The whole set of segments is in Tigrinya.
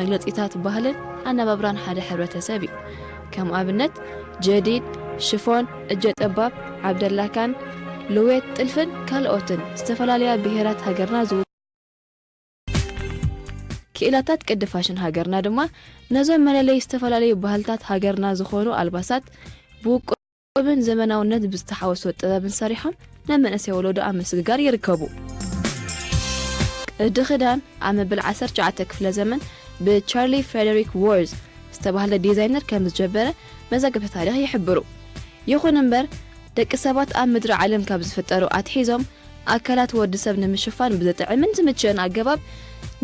መግለጺታት ባህልን ኣነባብራን ሓደ ሕብረተሰብ እዩ። ከም ኣብነት ጀዲድ፣ ሽፎን፣ እጀ ጠባብ፣ ዓብደላካን፣ ልዌት፣ ጥልፍን ካልኦትን ዝተፈላለያ ብሄራት ሃገርና ዝው ክኢላታት ቅዲ ፋሽን ሃገርና ድማ ነዞም መለለይ ዝተፈላለዩ ባህልታት ሃገርና ዝኾኑ ኣልባሳት ብውቁብን ዘመናውነት ብዝተሓወሶ ጥበብን ሰሪሖም ናብ መንእሰይ ወለዶ ኣብ ምስግጋር ይርከቡ። ቅዲ ክዳን ኣብ መበል ዓሰርተ ትሽዓተ ክፍለ ዘመን ብቻርሊ ፍሬደሪክ ዎርዝ ዝተባህለ ዲዛይነር ከም ዝጀበረ መዛግብቲ ታሪኽ ይሕብሩ። ይኹን እምበር ደቂ ሰባት ኣብ ምድሪ ዓለም ካብ ዝፍጠሩ ኣትሒዞም ኣካላት ወዲ ሰብ ንምሽፋን ብዝጥዕምን ዝምችእን ኣገባብ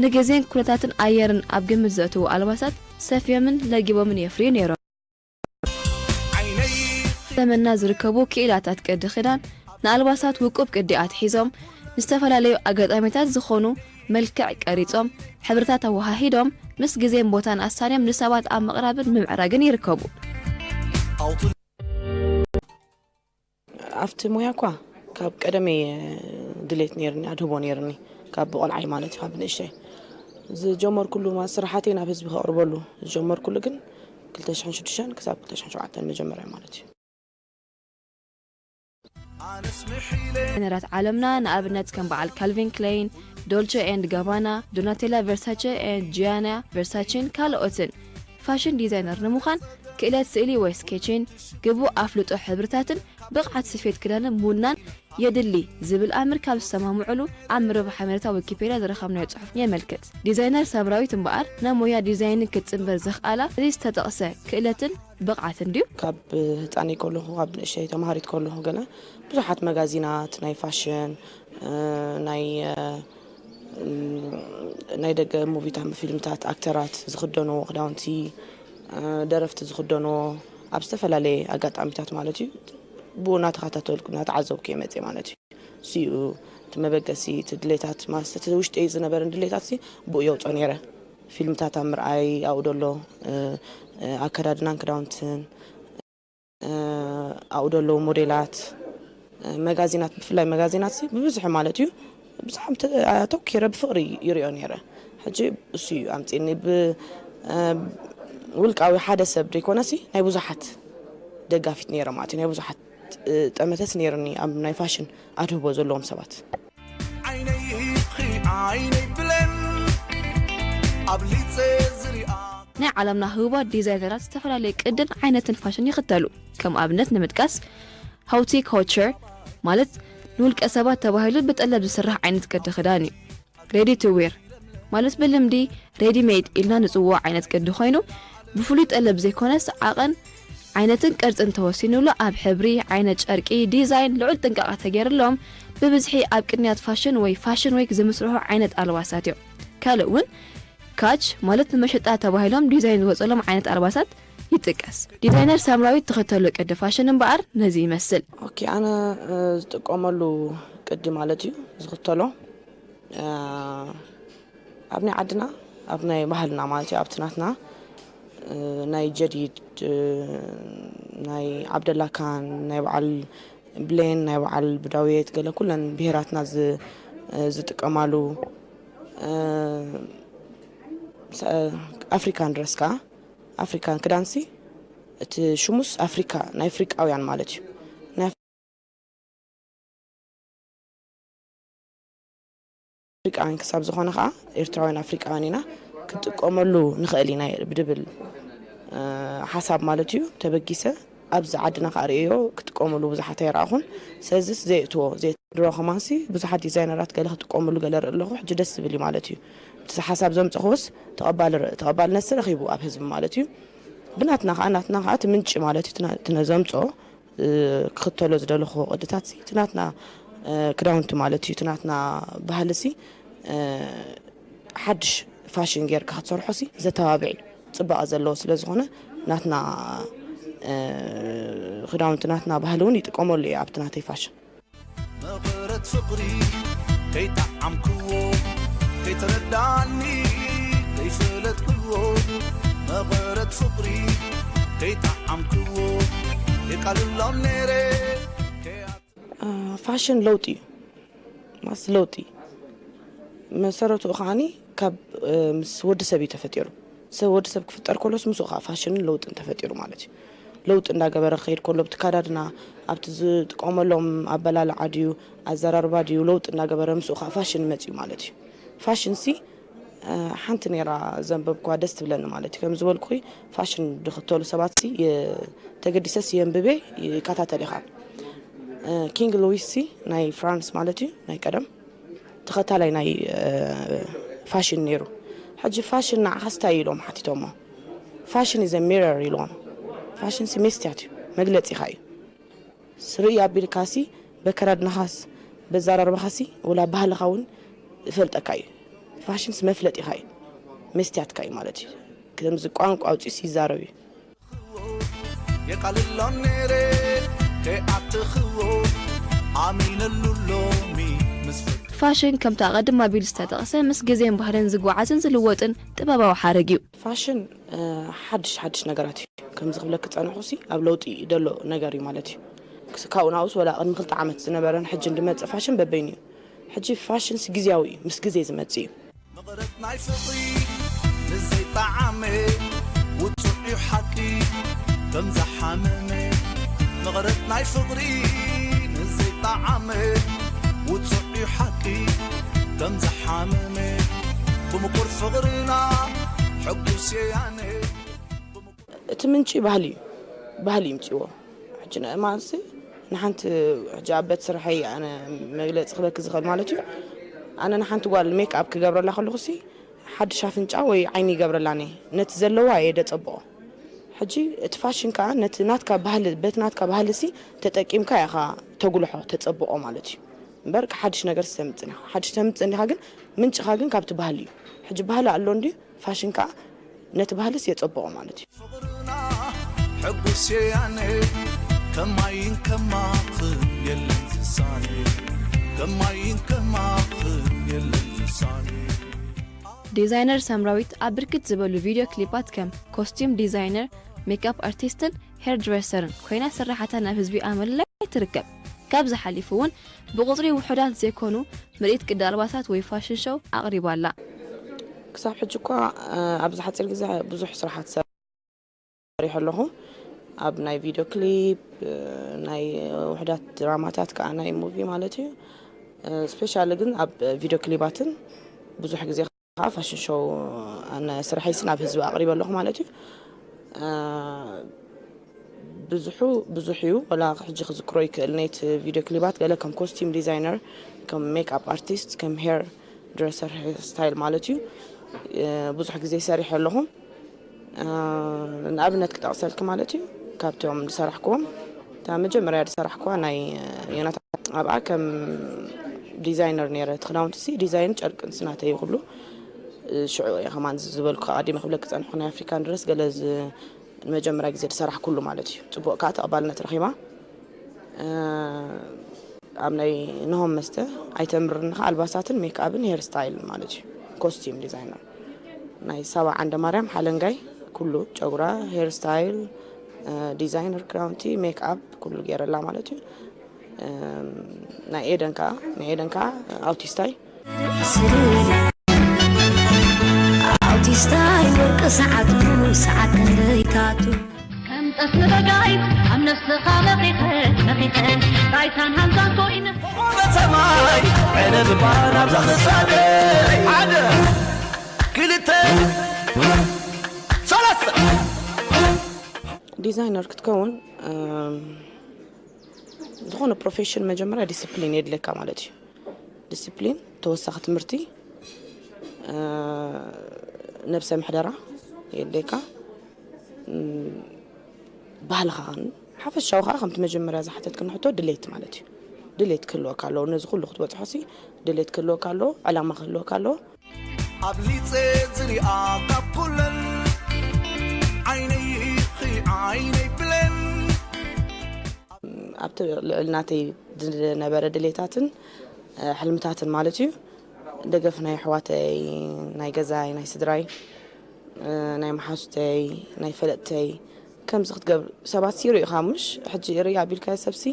ንግዜን ኩነታትን ኣየርን ኣብ ግምት ዘእትዉ ኣልባሳት ሰፍዮምን ለጊቦምን የፍርዩ ነይሮም። ዘመንና ዝርከቡ ክኢላታት ቅዲ ክዳን ንኣልባሳት ውቁብ ቅዲ ኣትሒዞም ንዝተፈላለዩ ኣጋጣሚታት ዝኾኑ መልክዕ ቀሪጾም ሕብርታት ኣወሃሂዶም ምስ ግዜን ቦታን ኣሳንዮም ንሰባት ኣብ ምቕራብን ምምዕራግን ይርከቡ። ኣብቲ ሞያ እኳ ካብ ቀደመይ ድሌት ነይርኒ ኣድህቦ ነይርኒ ካብ ብቆልዓይ ማለት እዩ ካብ ንእሽተይ ዝጀመርኩሉ ማለት ስራሓተይ ናብ ህዝቢ ከቕርበሉ ዝጀመርኩሉ ግን ክልተ ሽሕን ሽዱሽተን ክሳብ ክልተ ሽሕን ሸውዓተን መጀመርያ ማለት እዩ። ዲዛይነራት ዓለምና ንኣብነት ከም በዓል ካልቪን ክሌይን፣ ዶልቸ ኤንድ ጋባና፣ ዶናቴላ ቨርሳቸ ኤንድ ጂያና ቨርሳችን ካልኦትን። ፋሽን ዲዛይነር ንምዃን ክእለት ስእሊ ወይ ስኬችን፣ ግቡእ ኣፍልጦ ሕብርታትን ብቕዓት ስፌት ክዳንን ምውናን የድሊ ዝብል ኣምር ካብ ዝሰማምዑሉ ኣብ መርበብ ሓበሬታ ዊኪፔድያ ዝረኸብናዮ ጽሑፍ የመልክት። ዲዛይነር ሳምራዊት እምበኣር ናብ ሞያ ዲዛይን ክትጽንበር ዘኽኣላ እዚ ዝተጠቕሰ ክእለትን ብቕዓትን ድዩ? ካብ ህፃነይ ከለኹ ካብ ንእሽተይ ተምሃሪት ከለኹ ገለ ብዙሓት መጋዚናት ናይ ፋሽን ናይ ናይ ደገ ሙቪታት ፊልምታት ኣክተራት ዝኽደንዎ ክዳውንቲ ደረፍቲ ዝኽደንዎ ኣብ ዝተፈላለየ ኣጋጣሚታት ማለት እዩ ብኡ እናተኸታተልኩ እናተዓዘብኩ እየ መፅየ ማለት እዩ። እሱ እዩ እቲ መበገሲ እቲ ድሌታት ማለት እቲ ውሽጠይ ዝነበረን ድሌታት ሲ ብኡ የውፅኦ ነይረ። ፊልምታት ኣብ ምርኣይ ኣብኡ ደሎ ኣከዳድናን ክዳውንትን ኣብኡ ደለዉ ሞዴላት መጋዚናት ብፍላይ መጋዚናት ሲ ብብዝሒ ማለት እዩ ብጣዕሚ ኣተኪረ ብፍቕሪ ይሪኦ ነይረ። ሕጂ እሱ እዩ ኣምፅኒ ብውልቃዊ ሓደ ሰብ ዘይኮነሲ ናይ ብዙሓት ደጋፊት ነይረ ማለት እዩ ናይ ብዙሓት ጠመተስ ነይርኒ ኣብ ናይ ፋሽን ኣድህቦ ዘለዎም ሰባት። ዓይነይ ብሌን ኣብሊፀ ዝሪኣ ናይ ዓለምና ህቡባት ዲዛይነራት ዝተፈላለየ ቅድን ዓይነትን ፋሽን ይኽተሉ። ከም ኣብነት ንምጥቃስ ሃውቲ ኮቸር ማለት ንውልቀ ሰባት ተባሂሉ ብጠለብ ዝስራሕ ዓይነት ቅዲ ክዳን እዩ። ሬዲ ቱ ዌር ማለት ብልምዲ ሬዲ ሜድ ኢልና ንፅውዖ ዓይነት ቅዲ ኮይኑ ብፍሉይ ጠለብ ዘይኮነስ ዓቐን ዓይነትን ቅርፅን ተወሲኑሉ ኣብ ሕብሪ፣ ዓይነት ጨርቂ፣ ዲዛይን ልዑል ጥንቃቐ ተገይርሎም ብብዝሒ ኣብ ቅንያት ፋሽን ወይ ፋሽን ዊክ ዝምስርሑ ዓይነት ኣልባሳት እዮም። ካልእ እውን ካች ማለት ንመሸጣ ተባሂሎም ዲዛይን ዝወፀሎም ዓይነት ኣልባሳት ይጥቀስ። ዲዛይነር ሳምራዊት ትኽተሎ ቅዲ ፋሽን እምበኣር ነዚ ይመስል። ኦኬ ኣነ ዝጥቀመሉ ቅዲ ማለት እዩ ዝኽተሎ ኣብ ናይ ዓድና ኣብ ናይ ባህልና ማለት እዩ ኣብቲ ናትና ናይ ጀዲድ ናይ ዓብደላካን ናይ በዓል ብሌን ናይ በዓል ብዳውየት ገለ ኩለን ብሄራትና ዝጥቀማሉ ኣፍሪካን ድረስ ከዓ ኣፍሪካን ክዳንሲ እቲ ሽሙስ ኣፍሪካ ናይ ኣፍሪቃውያን ማለት እዩ ናይ ኣፍሪቃውያን ክሳብ ዝኾነ ከዓ ኤርትራውያን ኣፍሪቃውያን ኢና ክጥቀመሉ ንኽእል ኢና ብድብል ሓሳብ ማለት እዩ ተበጊሰ ኣብዚ ዓድና ከዓ ርእዮ ክጥቀመሉ ብዙሓት ኣይረኣኹን። ስለዚስ ዘየእትዎ ዘየድሮ ከማንሲ ብዙሓት ዲዛይነራት ገለ ክጥቀመሉ ገለ ርኢ ኣለኹ። ሕጂ ደስ ዝብል እዩ ማለት እዩ። እቲ ሓሳብ ዘምፀኹስ ተቐባልነትሲ ረኺቡ ኣብ ህዝቢ ማለት እዩ። ብናትና ከዓ ናትና ከዓ እቲ ምንጪ ማለት እዩ ትነዘምፆ ክኽተሎ ዝደለኹዎ ቅድታት ሲ እቲ ናትና ክዳውንቲ ማለት እዩ እቲ ናትና ባህሊ ሲ ሓድሽ ፋሽን ጌርካ ክትሰርሖ ሲ ዘተባብዕ እዩ ፅባቐ ዘለዎ ስለ ዝኾነ ናትና ክዳውንቲ ናትና ባህሊ እውን ይጥቀመሉ እየ ኣብቲ ናተይ ፋሽን። መቐረት ፍቕሪ ከይጠዓምክዎ ከይተረዳኒ ከይፈለጥክዎ መቐረት ፍቕሪ ከይጠዓምክዎ የቃልሎም ነይረ። ፋሽን ለውጢ እዩ ማስ ለውጢ መሰረቱ ከዓኒ ካብ ምስ ወዲ ሰብ እዩ ተፈጢሩ። ሰብ፣ ወዲ ሰብ ክፍጠር ከሎስ ምስኡ ከዓ ፋሽንን ለውጥን ተፈጢሩ ማለት እዩ። ለውጢ እንዳገበረ ክኸይድ ከሎ፣ ኣብቲ ካዳድና፣ ኣብቲ ዝጥቀመሎም ኣበላልዓ ድዩ፣ ኣዘራርባ ድዩ፣ ለውጢ እንዳገበረ ምስኡ ከዓ ፋሽን መፅዩ ማለት እዩ። ፋሽን ሲ ሓንቲ ነይራ ዘንበብኳ ደስ ትብለኒ ማለት እዩ። ከም ዝበልኩ ፋሽን ዝኽተሉ ሰባት ሲ ተገዲሰስ የንብቤ ይከታተል ኢኻ። ኪንግ ሉዊስ ሲ ናይ ፍራንስ ማለት እዩ፣ ናይ ቀደም ተኸታላይ ናይ ፋሽን ነይሩ። ሕጂ ፋሽን ንዓኻስ እንታይ ኢሎም ሓቲቶሞ? ፋሽን is a mirror ኢልዎም። ፋሽን ሲ መስትያት እዩ፣ መግለፂኻ እዩ። ስርኢ ኣቢልካሲ በከራድናኻስ በዛራርባኻሲ ወላ ባህልኻ እውን ይፈልጠካ እዩ። ፋሽንስ መፍለጢኻ እዩ፣ መስትያትካ እዩ ማለት እዩ። ከምዚ ቋንቋ ኣውፂኡስ ይዛረብ እዩ። የቃልሎም ነይረ ከይኣትኽዎ ኣሚነሉ ሎሚ ምስ ፍቅሪ ፋሽን ከምቲ ኣቐድም ኣቢሉ ዝተጠቕሰ ምስ ግዜን ባህልን ዝጓዓዝን ዝልወጥን ጥበባዊ ሓረግ እዩ። ፋሽን ሓድሽ ሓድሽ ነገራት እዩ። ከምዚ ክብለክ ጸንሑ ሲ ኣብ ለውጢ ደሎ ነገር እዩ ማለት እዩ። ካብኡ ናብኡስ ወላ ቅድሚ ክልተ ዓመት ዝነበረን ሕጂ እንድመጽእ ፋሽን በበይኑ እዩ። ሕጂ ፋሽንስ ግዜያዊ እዩ፣ ምስ ግዜ ዝመጽእ እዩ። መቐረት ናይ ፍቕሪ ንዘይጠዓመ ውጹዕ እዩ ሓቂ ከም ዝሓመመ። መቐረት ናይ ፍቕሪ ንዘይጠዓመ ውጹዕ እዩ ሓቂ ከም ዝሓመመ። ብምቁር ፍቕርና ሕጉስ እየ ኣነ። እቲ ምንጪ ባህሊ እዩ። ባህሊ ይምፅዎ። ሕጂ ንእማንሲ ንሓንቲ ሕጂ ኣብ ቤት ስርሐይ ኣነ መግለፂ ክበኪ ዝኽእል ማለት እዩ። ኣነ ንሓንቲ ጓል ሜክ ኣፕ ክገብረላ ከለኹ ሲ ሓድሽ ኣፍንጫ ወይ ዓይኒ ይገብረላኒ ነቲ ዘለዋ እየ ደፀብቆ። ሕጂ እቲ ፋሽን ከዓ ነቲ ናትካ ባህሊ በቲ ናትካ ባህሊ ሲ ተጠቂምካ ኢኻ ተጉልሖ ተፀብቆ ማለት እዩ። እምበር ሓድሽ ነገር ስተምፅን ኢኻ ሓድሽ ተምፅን ኢኻ ግን ምንጭኻ ግን ካብቲ ባህሊ እዩ። ሕጂ ባህሊ ኣሎ እንዲ ፋሽን ከዓ ነቲ ባህልስ የጸብቖ ማለት እዩ። ፍቕርና ሕጉስ የያነ ከማይን ከማኽን የለን ዝሳነ ከማይን ከማኽን የለን ዝሳነ። ዲዛይነር ሳምራዊት ኣብ ብርክት ዝበሉ ቪድዮ ክሊፓት ከም ኮስቲዩም ዲዛይነር፣ ሜክኣፕ ኣርቲስትን ሄር ድሬሰርን ኮይና ስራሓታ ናብ ህዝቢ ኣብ ምልላይ ትርከብ። ካብዚ ሓሊፉ እውን ብቑፅሪ ውሑዳት ዘይኮኑ ምርኢት ቅዲ ኣልባሳት ወይ ፋሽን ሾው ኣቕሪባ ኣላ። ክሳብ ሕጂ እኳ ኣብዚ ሓፂር ግዜ ብዙሕ ስራሓት ሰሪሐ ኣለኹ። ኣብ ናይ ቪድዮ ክሊፕ፣ ናይ ውሑዳት ድራማታት ከዓ ናይ ሙቪ ማለት እዩ። ስፔሻሊ ግን ኣብ ቪድዮ ክሊባትን ብዙሕ ግዜ ከዓ ፋሽን ሾው ኣነ ስርሐይ ሲ ናብ ህዝቢ ኣቕሪበ ኣለኹ ማለት እዩ። ብዙሑ ብዙሕ እዩ ወላ ሕጂ ክዝክሮ ይክእል ነይቲ ቪድዮ ክሊባት ገለ ከም ኮስቲም ዲዛይነር ከም ሜክ ኣፕ ኣርቲስት ከም ሄር ድረሰር ሄር ስታይል ማለት እዩ። ብዙሕ ግዜ ሰሪሐ ኣለኹ። ንኣብነት ክጠቕሰልኪ ማለት እዩ ካብቶም ዝሰራሕክዎም እታ መጀመርያ ዝሰራሕክዋ ናይ ዮናታ ኣብኣ ከም ዲዛይነር ነይረ እቲ ክዳውንቲ ሲ ዲዛይን ጨርቅን ስናተይ ኩሉ ሽዑ እየ ከማን ዝበልኩ ኣዲመ ክብለኪ ፀንሕኩ ናይ ኣፍሪካን ድረስ ገለ ንመጀመርያ ግዜ ዝሰራሕኩሉ ማለት እዩ። ፅቡቕ ከዓ ተቐባልነት ረኺባ። ኣብ ናይ ንሆም መስተ ኣይተምርኒ ከዓ ኣልባሳትን ሜክኣብን ሄር ስታይልን ማለት እዩ። ኮስቲም ዲዛይነር ናይ ሳባ ዓንደ ማርያም ሓለንጋይ ኩሉ ጨጉራ ሄር ስታይል ዲዛይነር ክራውንቲ ሜክኣፕ ኩሉ ገይረላ ማለት እዩ። ናይ ኤደን ከዓ ናይ ኤደን ከዓ ኣውቲስታይ ኣውቲስታይ ወርቂ ሰዓቱ ሰዓት ክንደይታቱ ከም ጠስሚ በጋይት ኣብ ነፍስኻ መኺኸ መኺኸ ባይታን ሃንዛን ኮይነ ሰማይ ዕነብባ ናብዛ ክሳደይ ሓደ ክልተ ሰለስተ ዲዛይነር ክትከውን ዝኾነ ፕሮፌሽን መጀመርያ ዲስፕሊን የድለካ ማለት እዩ። ዲስፕሊን፣ ተወሳኺ ትምህርቲ፣ ነብሰ ምሕደራ የድለካ። ባህልኻ ሓፈሻዊ ከዓ ከምቲ መጀመርያ ዝሓተትክኒ ሕቶ ድሌት ማለት እዩ። ድሌት ክህልወካ ኣለዎ ነዚ ኩሉ ክትበፅሖ ሲ ድሌት ክህልወካ ኣለዎ፣ ዕላማ ክህልወካ ኣለዎ። ኣብሊፀ ዝሪኣ ካብ ኩለን ዓይነይ ኢኺ ዓይነይ ብሌን ኣብቲ ልዕሊ ናተይ ዝነበረ ድሌታትን ሕልምታትን ማለት እዩ ደገፍ ናይ ኣሕዋተይ ናይ ገዛይ ናይ ስድራይ ናይ መሓዙተይ ናይ ፈለጥተይ ከምዚ ክትገብር ሰባት ሲሩ ኢኻ ምሽ ሕጂ ርኢ ኣቢልካዮ ሰብሲ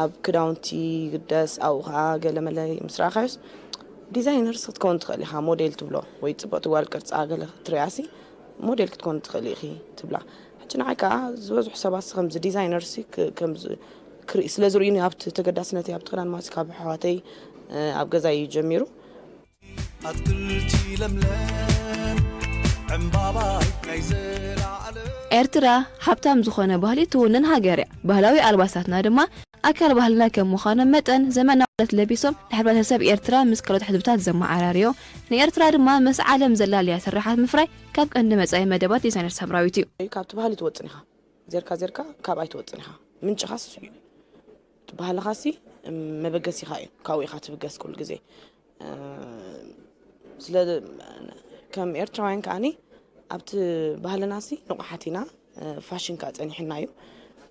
ኣብ ክዳውንቲ ይግደስ ኣብኡ ከዓ ገለ መለ ምስ ረኣኻዮስ ዲዛይነርስ ክትከውን ትኽእል ኢኻ ሞዴል ትብሎ ወይ ፅቡቕቲ ጓል ቅርፃ ገለ ክትሪኣሲ ሞዴል ክትኮን ትኽእሊ ኢኺ ትብላ። ሕጂ ንዓይ ከዓ ዝበዝሑ ሰባት ከምዚ ዲዛይነር ሲ ክ- ከምዚ ክርኢ ስለ ዝርእዩኒ ኣብቲ ተገዳስነተይ ኣብቲ ክዳን ማለት ካብ ኣሕዋተይ ኣብ ገዛ እዩ ጀሚሩ። ኣትክልቲ ለምለም ዕምባባ ናይ ዘላለም ኤርትራ ሃብታም ዝኾነ ባህሊ ትውንን ሃገር እያ። ባህላዊ ኣልባሳትና ድማ ኣካል ባህልና ከም ምዃኖም መጠን ዘመናውነት ለቢሶም ንሕብረተሰብ ኤርትራ ምስ ካልኦት ህዝብታት ዘመዓራርዮ፣ ንኤርትራ ድማ ምስ ዓለም ዘላልያ ስርሓት ምፍራይ ካብ ቀንዲ መጻኢ መደባት ዲዛይነር ሳምራዊት እዩ። ካብቲ ባህሊ ትወጽን ኢኻ። ዜርካ ዜርካ ካብ ኣይትወጽን ኢኻ። ምንጭኻስ እዩ። እቲ ባህልኻሲ መበገሲኻ እዩ። ካብኡ ኢኻ ትብገስ ኩሉ ግዜ። ስለ ከም ኤርትራውያን ከኣኒ ኣብቲ ባህልናሲ ንቑሓት ኢና። ፋሽን ከዓ ጸኒሕና እዩ።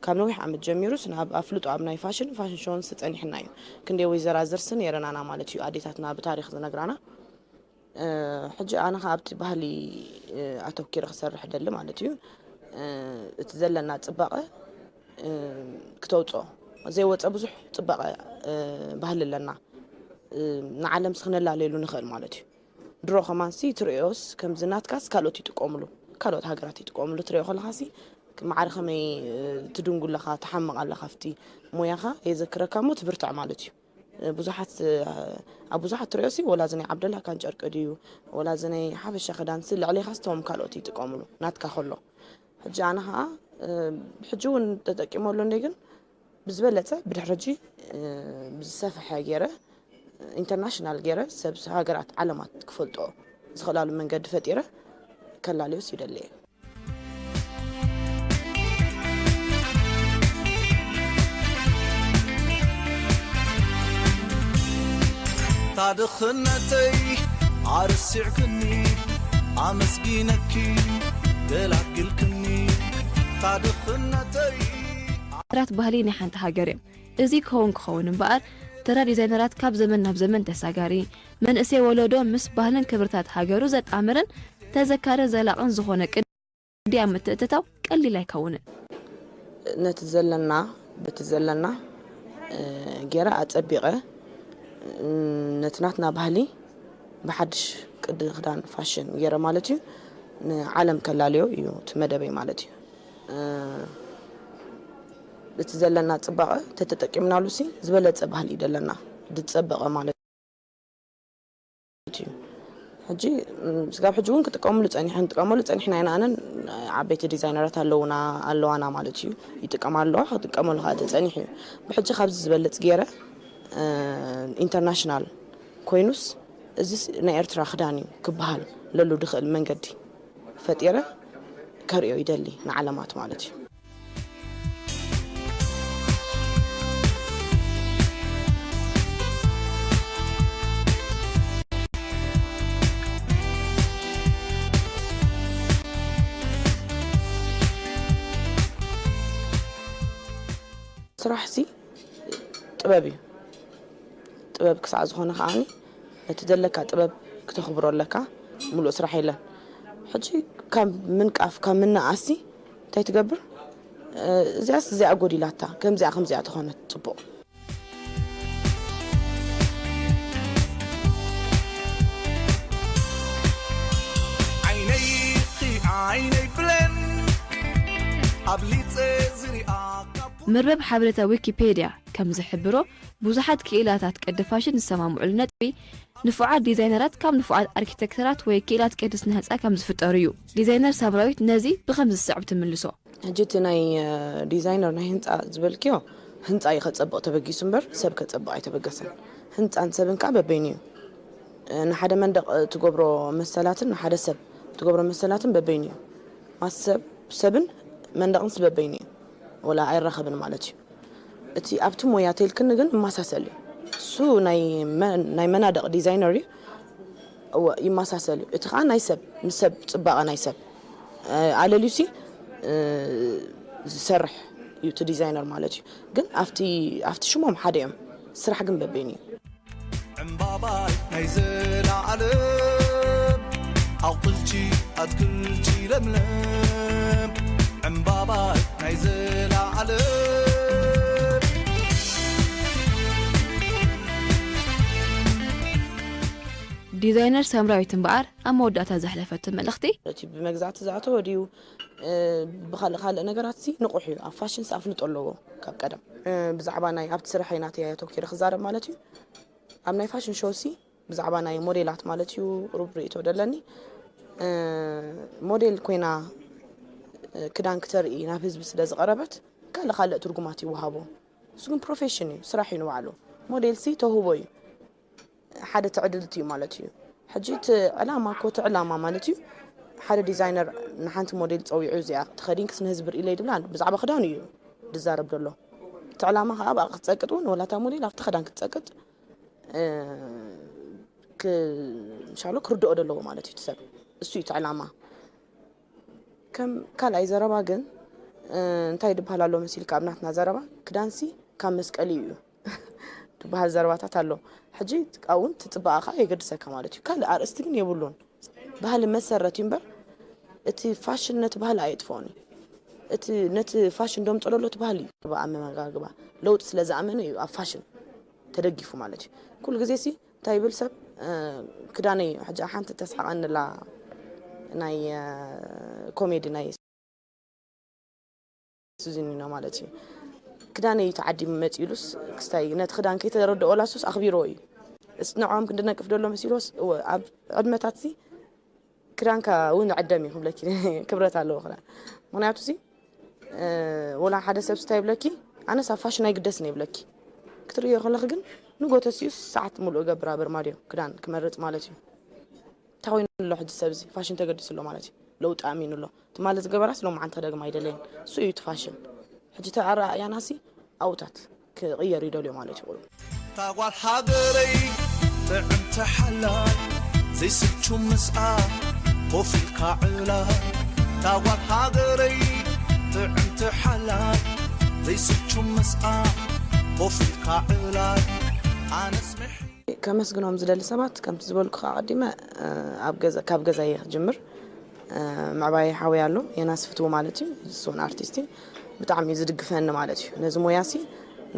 ካብ ነዊሕ ዓመት ጀሚሩስ ናብ ኣፍልጦ ኣብ ናይ ፋሽን ፋሽን ሾውንስ ጸኒሕና እዩ። ክንደይ ወይዘራዝርሲ ነይረናና ማለት እዩ ኣዴታትና ብታሪኽ ዝነግራና። ሕጂ ኣነ ከዓ ኣብቲ ባህሊ ኣተኪረ ክሰርሕ ደሊ ማለት እዩ። እቲ ዘለና ፅባቐ ክተውፅኦ ዘይወፀ ብዙሕ ፅባቐ ባህሊ ኣለና። ንዓለም ስክነላለየሉ ንኽእል ማለት እዩ። ድሮ ከማንሲ ትርእዮስ ከምዚ ናትካስ ካልኦት ይጥቀምሉ፣ ካልኦት ሃገራት ይጥቀምሉ ትርእዮ ከለኻሲ ማዕረ ከመይ ትድንጉ ኣለኻ፣ ትሓምቕ ኣለኻ ኣብቲ ሞያኻ የዘክረካ እሞ ትብርትዕ ማለት እዩ። ብዙሓት ኣብ ብዙሓት ትሪኦ ሲ ወላ እዚ ናይ ዓብደላ ካን ጨርቂ ድዩ ወላ እዚ ናይ ሓበሻ ክዳን ሲ ልዕሌኻ ስቶም ካልኦት ይጥቀምሉ ናትካ ከሎ። ሕጂ ኣነ ከዓ ሕጂ እውን ተጠቂመሉ እንደ ግን ብዝበለፀ ብድሕሪ ሕጂ ብዝሰፍሐ ገይረ ኢንተርናሽናል ገይረ ሰብ ሃገራት ዓለማት ክፈልጦ ዝኽእላሉ መንገዲ ፈጢረ ከላልዮስ ይደልየ። ታድኽነተይ ኣርሲዕክኒ ኣመስጊነኪ ገላግልክኒ ታድኽነተይ ራት ባህሊ ናይ ሓንቲ ሃገር እዮም። እዚ ክኸውን ክኸውን እምበኣር ተራ ዲዛይነራት ካብ ዘመን ናብ ዘመን ተሳጋሪ መንእሰይ ወለዶ ምስ ባህልን ክብርታት ሃገሩ ዘጣምርን ተዘካርን ዘላቕን ዝኾነ ቅዲ ኣብ ምትእትታው ቀሊል ኣይከውንን። ነቲ ዘለና በቲ ዘለና ገይረ ኣጸቢቐ ነቲ ናትና ባህሊ ብሓድሽ ቅዲ ክዳን ፋሽን ገይረ ማለት እዩ ንዓለም ከላልዮ እዩ እቲ መደበይ ማለት እዩ። እቲ ዘለና ጽባቐ ተተጠቂምናሉ ሲ ዝበለጸ ባህሊ እዩ ዘለና ዝጸበቐ ማለት እዩ። ሕጂ ስጋብ ሕጂ እውን ክጥቀምሉ ጸኒሐ ንጥቀመሉ ጸኒሕና ኢና ኣነን ዓበይቲ ዲዛይነራት ኣለውና ኣለዋና ማለት እዩ። ይጥቀማ ኣለዋ ክጥቀመሉ ከዓ ተጸኒሑ እዩ። ብሕጂ ካብዚ ዝበልጽ ገይረ ኢንተርናሽናል ኮይኑስ እዚስ ናይ ኤርትራ ክዳን እዩ ክበሃል ለሉ ድኽእል መንገዲ ፈጢረ ከርእዮ ይደሊ ንዓለማት ማለት እዩ። ስራሕ ሲ ጥበብ እዩ። ጥበብ ክሳዕ ዝኾነ ከዓኒ ነቲ ዘለካ ጥበብ ክተኽብሮ ኣለካ። ሙሉእ ስራሕ የለን። ሕጂ ካብ ምንቃፍ ካብ ምንኣሲ እንታይ ትገብር? እዚኣስ እዚኣ ጎዲላታ ከምዚኣ ከምዚኣ ተኾነት ጽቡቕ። ዓይነይ ዓይነይ ብለን ኣብሊፀ ዝሪኣ መርበብ ሓበሬታ ዊኪፔድያ ከም ዝሕብሮ ብዙሓት ክኢላታት ቅዲ ፋሽን ዝሰማምዑሉ ነጥቢ ንፉዓት ዲዛይነራት ካብ ንፉዓት ኣርኪቴክተራት ወይ ክኢላት ቅዲ ስነ ህንፃ ከም ዝፍጠሩ እዩ። ዲዛይነር ሳምራዊት ነዚ ብከምዚ ዝስዕብ ትምልሶ። ሕጂ እቲ ናይ ዲዛይነር ናይ ህንፃ ዝበልክዮ ህንፃ እዩ ከፀብቕ ተበጊሱ እምበር ሰብ ከፀብቕ ኣይተበገሰን። ህንፃን ሰብን ከዓ በበይኑ እዩ። ንሓደ መንደቕ ትገብሮ መሰላትን ንሓደ ሰብ ትገብሮ መሰላትን በበይኑ እዩ። ማስ ሰብ ሰብን መንደቕን ስበበይኑ እዩ። ወላ ኣይራኸብን ማለት እዩ። እቲ ኣብቲ ሞያ ተልክኒ ግን ይመሳሰል እዩ። እሱ ናይ መ- ናይ መናደቕ ዲዛይነር እዩ። እወ ይመሳሰል እዩ። እቲ ከዓ ናይ ሰብ ንሰብ ፅባቐ ናይ ሰብ ኣለልዩሲ ዝሰርሕ እዩ እቲ ዲዛይነር ማለት እዩ። ግን ኣብቲ ኣብቲ ሽሞም ሓደ እዮም። ስራሕ ግን በበይኑ እዩ። ዕምባባይ ናይ ዘለዓለም ኣቑፅልቲ ኣትክልቲ ለምለም ዕምባባይ ናይ ዘለዓለም ዲዛይነር ሳምራዊት እምበኣር ኣብ መወዳእታ ዘሕለፈቶ መልእኽቲ፣ እቲ ብመግዛእቲ ዝኣተወ ድዩ ብካልእ ካልእ ነገራት ሲ ንቑሕ እዩ። ኣብ ፋሽን ሲ ኣፍልጦ ኣለዎ ካብ ቀደም። ብዛዕባ ናይ ኣብቲ ስራሐይ ናተይ ኣተኪረ ክዛረብ ማለት እዩ። ኣብ ናይ ፋሽን ሾው ሲ ብዛዕባ ናይ ሞዴላት ማለት እዩ ሩብ ርእቶ ደለኒ። ሞዴል ኮይና ክዳን ክተርኢ ናብ ህዝቢ ስለ ዝቐረበት ካልእ ካልእ ትርጉማት ይወሃቦ። እሱ ግን ፕሮፌሽን እዩ፣ ስራሕ እዩ ንባዕሉ። ሞዴል ሲ ተውህቦ እዩ፣ ሓደ ትዕድልቲ እዩ ማለት እዩ። ሕጂ እቲ ዕላማ እኮ እቲ ዕላማ ማለት እዩ ሓደ ዲዛይነር ንሓንቲ ሞዴል ፀዊዑ እዚኣ ተኸዲንክስ ንህዝቢ ርእለይ ድብላ ብዛዕባ ክዳን እዩ ዝዛረብ ዘሎ። እቲ ዕላማ ከዓ ኣብኣ ክትፀቅጥ እውን ወላታ ሞዴል ኣብቲ ክዳን ክትፀቅጥ ሻሎ ክርድኦ ዘለዎ ማለት እዩ ሰብ። እሱ እዩ እቲ ዕላማ። ከም ካልኣይ ዘረባ ግን እንታይ ድበሃል ኣሎ መሲልካ ኣብ ናትና ዘረባ ክዳንሲ ካብ መስቀሊ እዩ ድበሃል ዘረባታት ኣሎ። ሕጂ እውን ትፅባቐ ከዓ የገድሰካ ማለት እዩ። ካልእ ኣርእስቲ ግን የብሉን። ባህሊ መሰረት እዩ እምበር እቲ ፋሽን ነቲ ባህሊ ኣየጥፍኦን እዩ። እቲ ነቲ ፋሽን ደምፅሎ ኣሎ እቲ ባህሊ እዩ። ኣመጋግባ ለውጢ ስለ ዝኣመነ እዩ ኣብ ፋሽን ተደጊፉ ማለት እዩ። ኩሉ ግዜ ሲ እንታይ ይብል ሰብ ክዳነይ ሕጂ ሓንቲ ተስሓቐንላ ናይ ኮሜዲ ናይ ሱዚኒኖ ማለት እዩ። ክዳነይ ተዓዲሙ መፂሉስ ክስታይ ነቲ ክዳን ከይተረድኦ ላሱስ ኣኽቢሮ እዩ። ንዕኦም ክንድነቅፍ ደሎ መሲሎስ ኣብ ዕድመታት ሲ ክዳንካ እውን ዕደም እዩ ክብለኪ ክብረት ኣለዎ ክዳን። ምክንያቱ ሲ ወላ ሓደ ሰብ ስታይ ይብለኪ ኣነስ ኣብ ፋሽን ኣይግደስን ይብለኪ። ክትርእዮ ከለኺ ግን ንጎተሲዩ ሰዓት ሙሉእ ገብር ኣበርማድዮ ክዳን ክመርፅ ማለት እዩ። እንታይ ኮይኑ ኣሎ ሕጂ ሰብ እዚ ፋሽን ተገዲሱ ኣሎ ማለት እዩ። ለውጢ ኣሚኑ ኣሎ። ትማሊ ዝገበራስ ሎማዓንቲ ክደግማ ኣይደለየን። እሱ እዩ እቲ ፋሽን። ሕጂ ተኣረኣእያናሲ ኣውታት ክቕየር ይደልዮ ማለት እዩ። ታጓል ሃገረይ ጥዕምቲ ሓላይ ዘይስቹ ምስኣ ኮፍ ኢልካ ዕላይ። ታጓል ሃገረይ ጥዕምቲ ሓላይ ዘይስቹ ምስኣ ኮፍ ኢልካ ዕላይ። ኣነስ ምሒ ከመስግኖም ዝደሊ ሰባት ከምቲ ዝበልኩ ከዓ ቀዲመ ኣብ ገዛ ካብ ገዛ እየ ክጅምር። ምዕባየ ሓወይ ኣሎ የናስ ፍትዉ ማለት እዩ። እሱን ኣርቲስት እዩ። ብጣዕሚ እዩ ዝድግፈኒ ማለት እዩ። ነዚ ሞያሲ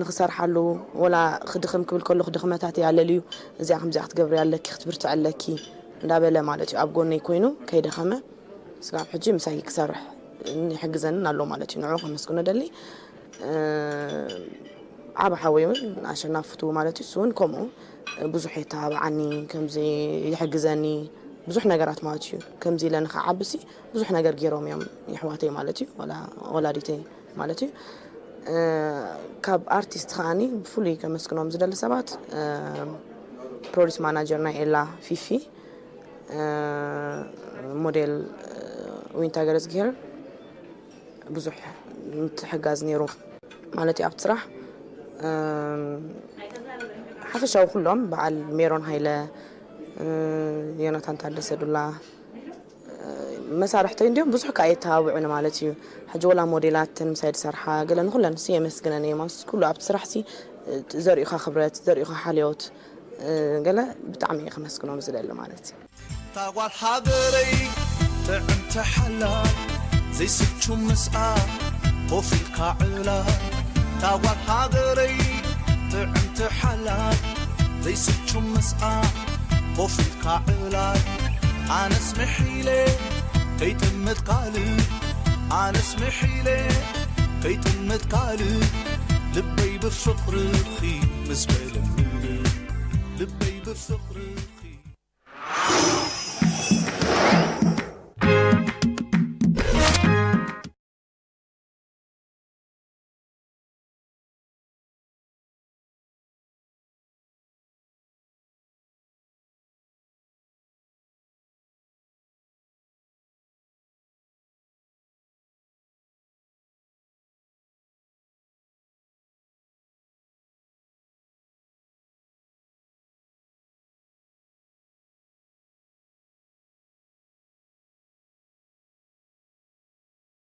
ንክሰርሓሉ ወላ ክድኽም ክብል ከሎ ክድኽመታት እያ ኣለልዩ እዚኣ ከምዚኣ ክትገብሪ ኣለኪ ክትብርትዐለኪ እንዳበለ ማለት እዩ ኣብ ጎነይ ኮይኑ ከይደኸመ ስጋብ ሕጂ ምሳይ ክሰርሕ ይሕግዘንን ኣሎ ማለት እዩ። ንዑ ከመስግኖ ደሊ ዓብ ሓወይ እውን ኣሸናፍቱ ማለት እዩ። እሱ እውን ከምኡ ብዙሕ የተባብዓኒ ከምዚ ይሕግዘኒ ብዙሕ ነገራት ማለት እዩ። ከምዚ ኢለ ንኸዓብሲ ብዙሕ ነገር ገይሮም እዮም የሕዋተይ ማለት እዩ። ወላ ወላዲተይ ማለት እዩ። ካብ ኣርቲስት ከዓኒ ብፍሉይ ከመስግኖም ዝደሊ ሰባት ፕሮዲስ ማናጀር ናይ ኤላ ፊፊ ሞዴል ዊንታ ገረዝግሄር ብዙሕ ምትሕጋዝ ነይሩ ማለት እዩ ኣብቲ ስራሕ። ሓፈሻዊ ኩሎም በዓል ሜሮን ሃይለ፣ ዮናታን ታደሰ ዱላ መሳርሕተይ እንዲኦም ብዙሕ ከዓ የተባብዑኒ ማለት እዩ። ሕጂ ወላ ሞዴላትን ምሳይ ዝሰርሓ ገለ ንኩለን ሲ የመስግነን እየ ማለት ኩሉ ኣብቲ ስራሕ ሲ ዘርእዩካ ክብረት ዘርእዩካ ሓልዮት ገለ ብጣዕሚ እየ ከመስግኖም ዝደሊ ማለት እዩ። ታጓል ሃገረይ ጥዕምቲ ሓላይ ዘይስቹ ምስኣ ኮፍ ኢልካ ዕላይ። ታጓል ሃገረይ ጥዕምቲ ሓላይ ዘይስቹ ምስኣ ኮፍ ኢልካ ዕላይ። ኣነስ ምሒለ ከይጥምት ካልእ ኣነስ ምሒለ ከይጥምት ካልእ ልበይ ብፍቕርኺ ምስ በለኒ ልበይ ብፍቕሪ